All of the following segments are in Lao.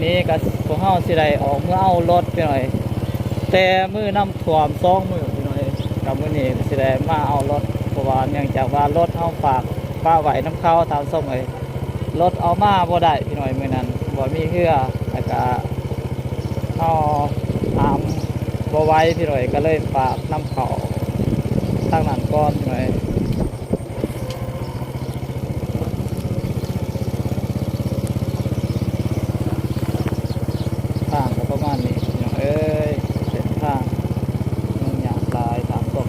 ນີ້ກໍພວກເຮົາຊິໄດ້ອອກເມືອເອົາລົດພີ່ນ້ອງເອີຍ ແຕ່ມື້ນ້ຳຖ້ວມສອງມື້ພີ່ນ້ອງເອີຍ ກໍມື້ນີ້ກໍຊິໄດ້ມາເອົາລົດ ເພາະວ່າເນື່ອງຈາກວ່າລົດເຮົາຝາກປະໄວ້ນຳເຂົາທ່ານຜູ້ຊົມເອີຍ ລົດເອົາມາບໍ່ໄດ້ພີ່ນ້ອງເອີຍ ມື້ນັ້ນບໍ່ມີເຮືອ ແລ້ວກໍເຮົາຫາມບໍ່ໄຫວພີ່ນ້ອງເອີຍ ກໍເລີຍຝາກນຳເຂົາທາງນັ້ນກ່ອນພີ່ນ້ອງເອີຍ. ທາງກໍປະມານນີ້ພີ່ນ້ອງເອີຍ ເສັ້ນທາງຫຍຸ້ງຍາກຫຼາຍ ທາງຕົງ.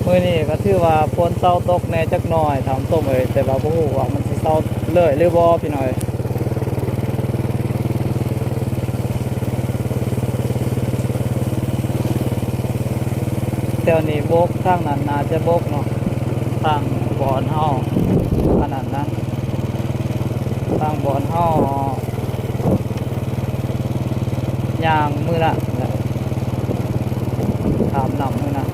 ມື້ນີ້ກໍຖືວ່າຝົນເຊົາຕົກແດ່ຈັກໜ້ອຍທ່ານຜູ້ຊົມເອີຍ ແຕ່ວ່າບໍ່ຮູ້ວ່າມັນຊິເຊົາເລີຍຫຼືບໍ່ພີ່ນ້ອງເອີຍ. ແຖວນີ້ບົກ ທາງນັ້ນໜ້າຈະບົກເນາະ ທາງບ່ອນເຮົາ ອັນນັ້ນນະ ທາງບ່ອນເຮົາຍ່າງມື້ນັ້ນແຫຼະ ຂ້າມນ້ຳມື້ນັ້ນ.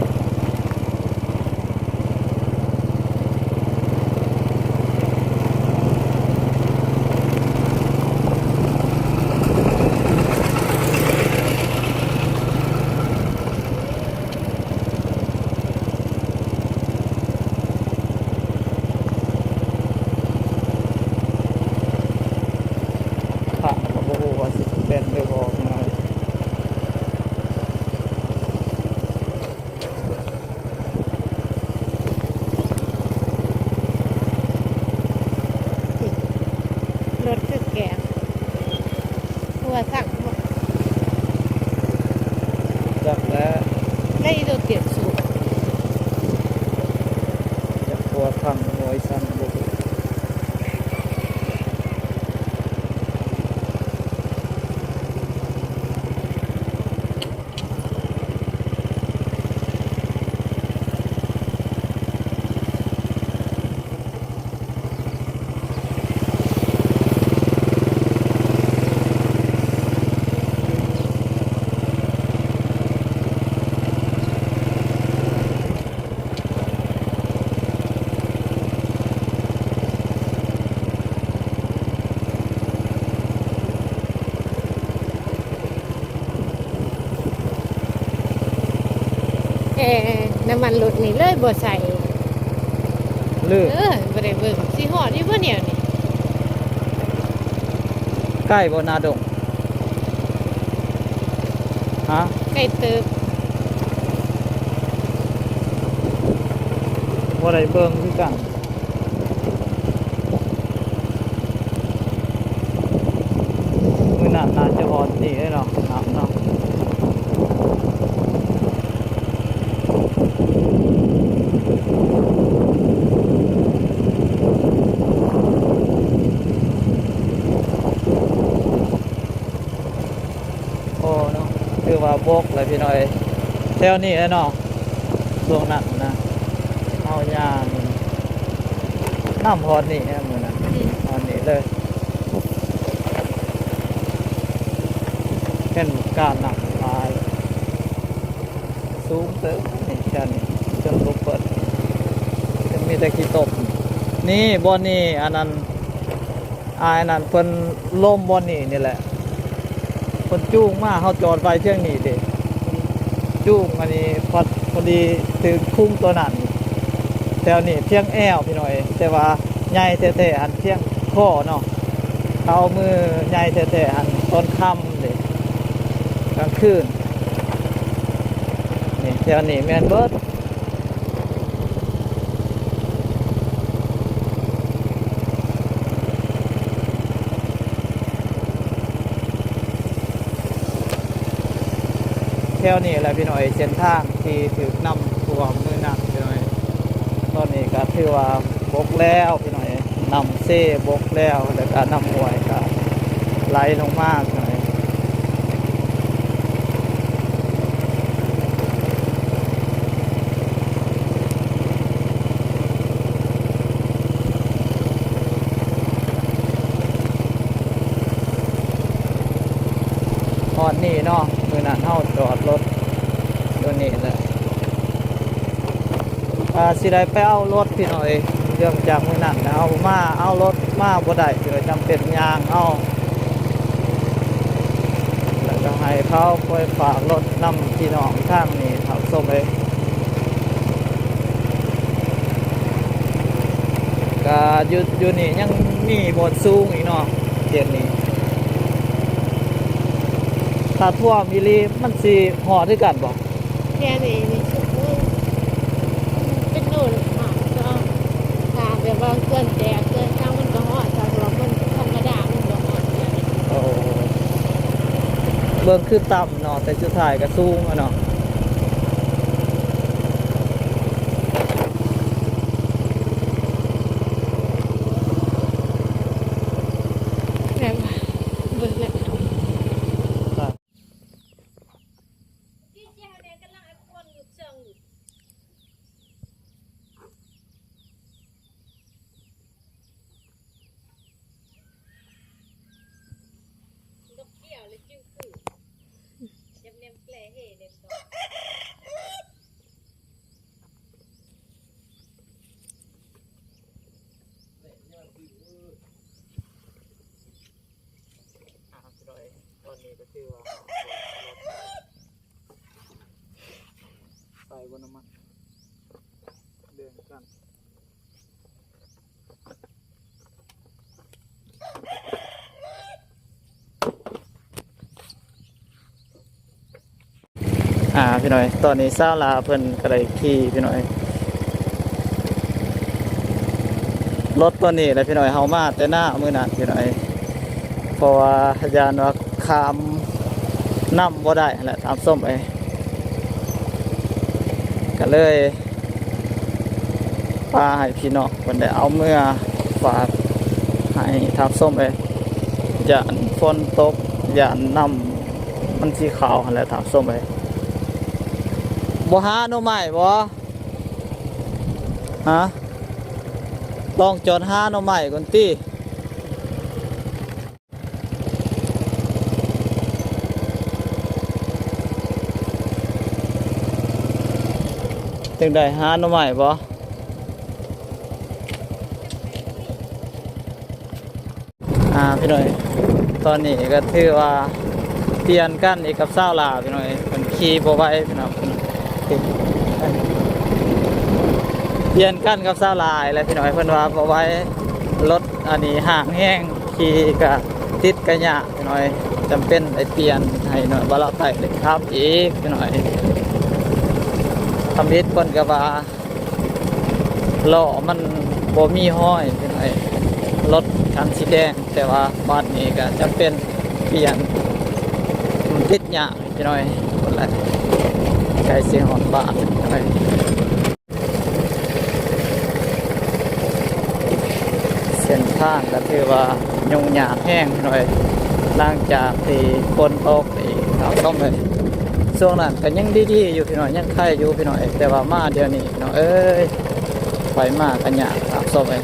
ພະກໍບໍ່ຮູ້ວ່າຊິແມ່ນຫຼືບໍ່ພີ່ນ້ອງ. ລົດຄືແກງ ຫົວສັກບໍ່? ຈັກແລ້ວ ໄດ້ໂດດຕຽມສູງ ຈັກຫົວພັງຫົວອີ່ສັງບໍ່ຮູ້. ເອີ ນ້ຳມັນລົດນີ້ເລີຍບໍ່ໃສ່ ລືມ ເອີ ບໍ່ໄດ້ເບິ່ງ ຊິຮອດຢູ່ບໍ່ແນວນີ້? ໃກ້ບໍ່ນາດົງ? ຮະ? ໃກ້ເຕີບ ບໍ່ໄດ້ເບິ່ງຄືກັນ. ມື້ນັ້ນໜ້າຈະຮອດນີ້ເດ້ເນາະ ນ້ຳເນາະ. ໂອ້ເນາະ ຖືວ່າບົກແຫຼະພີ່ນ້ອງເອີຍ ແຖວນີ້ແຫຼະເນາະ. ຊ່ວງນັ້ນນະ ເຮົາຍ່າງ ນ້ຳຮອດນີ້ແຫຼະມື້ນັ້ນ ອືມ ຮອດນີ້ເລີຍ ເຫັນການນ້ຳຫຼາຍ ສູງເຕີບນີ້ ແຖວນີ້ ຈົນບໍ່ເປີດ ມີແຕ່ຂີ້ຕົມ. ນີ້ ບ່ອນນີ້ ອັນນັ້ນ ອ້າຍນັ້ນເພິ່ນລົມບ່ອນນີ້ນີ້ແຫຼະ ເພິ່ນຈູງມາ ເຮົາຈອດໄວ້ທຽງນີ້ເດ້ ຈູງອັນນີ້ ພໍ ພໍດີຖືກຄຸມຕົວນັ້ນ. ແຖວນີ້ພຽງແອວພີ່ນ້ອງເອີຍ ແຕ່ວ່າໃຫຍ່ແທ້ໆຫັ້ນພຽງຄໍເນາະ ເອົາມືໃຫຍ່ແທ້ໆຫັ້ນຕອນຄ່ຳເດ້ ກາງຄືນ. ນີ້ ແຖວນີ້ແມ່ນເບິດ. ແຖວນີ້ແຫຼະພີ່ນ້ອງເອີຍ ເສັ້ນທາງທີ່ຖືກນ້ຳຖ້ວມມື້ນັ້ນພີ່ນ້ອງເອີຍ. ຕອນນີ້ກໍຖືວ່າບົກແລ້ວພີ່ນ້ອງເອີຍ. ນ້ຳເຊບົກແລ້ວ ແລ້ວກະນ້ຳຫ້ວຍກະໄຫຼລົງມາ. ຮອດນີ້ເນາະ ມື້ນັ້ນເຮົາຈອດລົດຢູ່ນີ້ແຫຼະ ກະຊິໄດ້ໄປເອົາລົດພີ່ນ້ອງເອີຍ ເນື່ອງຈາກມື້ນັ້ນເຮົາມາເອົາລົດມາບໍ່ໄດ້ ກໍຈຳເປັນຍ່າງເອົາ ແລ້ວກໍໃຫ້ເຂົາໄປຝາກລົດນຳພີ່ນ້ອງທາງນີ້ ທ່ານຜູ້ຊົມເອີຍ. ກະຢູ່ ຢູ່ນີ້ຍັງມີບ່ອນສູງອີກເນາະ ເຂດນີ້ ຖ້າຖ້ວມອີ່ຫຼີມັນຊິຮອດຄືກັນບໍ່? ແຖວນີ້ນີ້ຊຸມມື້ເປັນໂລເນາະ ຖ້າແບບວ່າເຂື່ອນແຕກເຂື່ອນຫຍັງມັນກໍຮອດ ຖ້າວ່າມັນທຳມະດາມັນບໍ່ຮອດເຂື່ອນ. ໂອ້ ເບິ່ງຄືຕ່ຳເນາະ ແຕ່ສຸດທ້າຍກໍສູງແລ້ວເນາະ. ແມ່ນ ເບິ່ງແລ້ວ ອ່າ ພີ່ນ້ອງເອີຍ ຕອນນີ້ກໍຖືວ່າ ໃສ່ບໍ່ນ້ຳມັນ ເລື່ອງກັນ. ອ່າ ພີ່ນ້ອງເອີຍ ຕອນນີ້ສາວຫຼ້າເພິ່ນກໍໄດ້ຂີ່ ພີ່ນ້ອງເອີຍ ລົດຕົວນີ້ແຫຼະ ພີ່ນ້ອງເອີຍ ເຮົາມາແຕ່ນາມື້ນັ້ນ ພີ່ນ້ອງເອີຍ ເພາະວ່າຢ້ານວ່າຂ້າມນ້ຳບໍ່ໄດ້ຫັ້ນແຫຼະ ທ່ານຜູ້ຊົມເອີຍ ກໍເລີຍ ພາໃຫ້ພີ່ນ້ອງເພິ່ນໄດ້ເອົາເມືອຝາກໃຫ້ທ່ານຜູ້ຊົມເອີຍ ຢ້ານຝົນຕົກ ຢ້ານນ້ຳມັນຊິເຂົ້າຫັ້ນແຫຼະທ່ານຜູ້ຊົມເອີຍ. ບໍ່ຫາໜໍ່ໄມ້ບໍ່? ຮະ? ລອງຈອດຫາໜໍ່ໄມ້ກ່ອນຕິ. ຈັ່ງໃດ ຫາໜໍ່ໄມ້ບໍ່? ອ່າ ພີ່ນ້ອງເອີຍ ຕອນນີ້ກໍຖືວ່າປ່ຽນກັນອີກກັບສາວຫຼ້າ ພີ່ນ້ອງເອີຍ ເພິ່ນຂີ່ບໍ່ໄຫວ ພີ່ນ້ອງ ປ່ຽນກັນກັບສາວຫຼ້າອີກແລ້ວ ພີ່ນ້ອງເອີຍ ເພິ່ນວ່າບໍ່ໄຫວ ລົດອັນນີ້ຫ້າງແຮງ ຂີ່ກະຕິດກະຍາກ ພີ່ນ້ອງເອີຍ ຈຳເປັນໄດ້ປ່ຽນໃຫ້ນ້ອງບ່າວລາວໃຕ້ໄດ້ຂັບອີກ ພີ່ນ້ອງເອີຍ ທຳອິດເພິ່ນກໍວ່າ ລໍ້ມັນບໍ່ມີຮອຍ ພີ່ນ້ອງເອີຍ ລົດຄັນສີແດງ ແຕ່ວ່າບາດນີ້ກໍຈຳເປັນປ່ຽນ ມັນຕິດຍາກ ພີ່ນ້ອງເອີຍ ພຸ້ນແຫຼະ ໃກ້ຊິຮອດບ້ານ ພີ່ນ້ອງເອີຍ. ເສັ້ນທາງກໍຖືວ່າຫຍຸ້ງຍາກແຮງ ພີ່ນ້ອງເອີຍ ຫຼັງຈາກທີ່ຝົນຕົກອີກ ທ່ານຜູ້ຊົມເອີຍ ຊ່ວງນັ້ນກໍຍັງດີໆຢູ່ ພີ່ນ້ອງ ຍັງໄຄຢູ່ ພີ່ນ້ອງເອີຍ ແຕ່ວ່າມາດຽວນີ້ ພີ່ນ້ອງເອີຍ ໄປມາກໍຍາກ ທ່ານຜູ້ຊົມເອີຍ.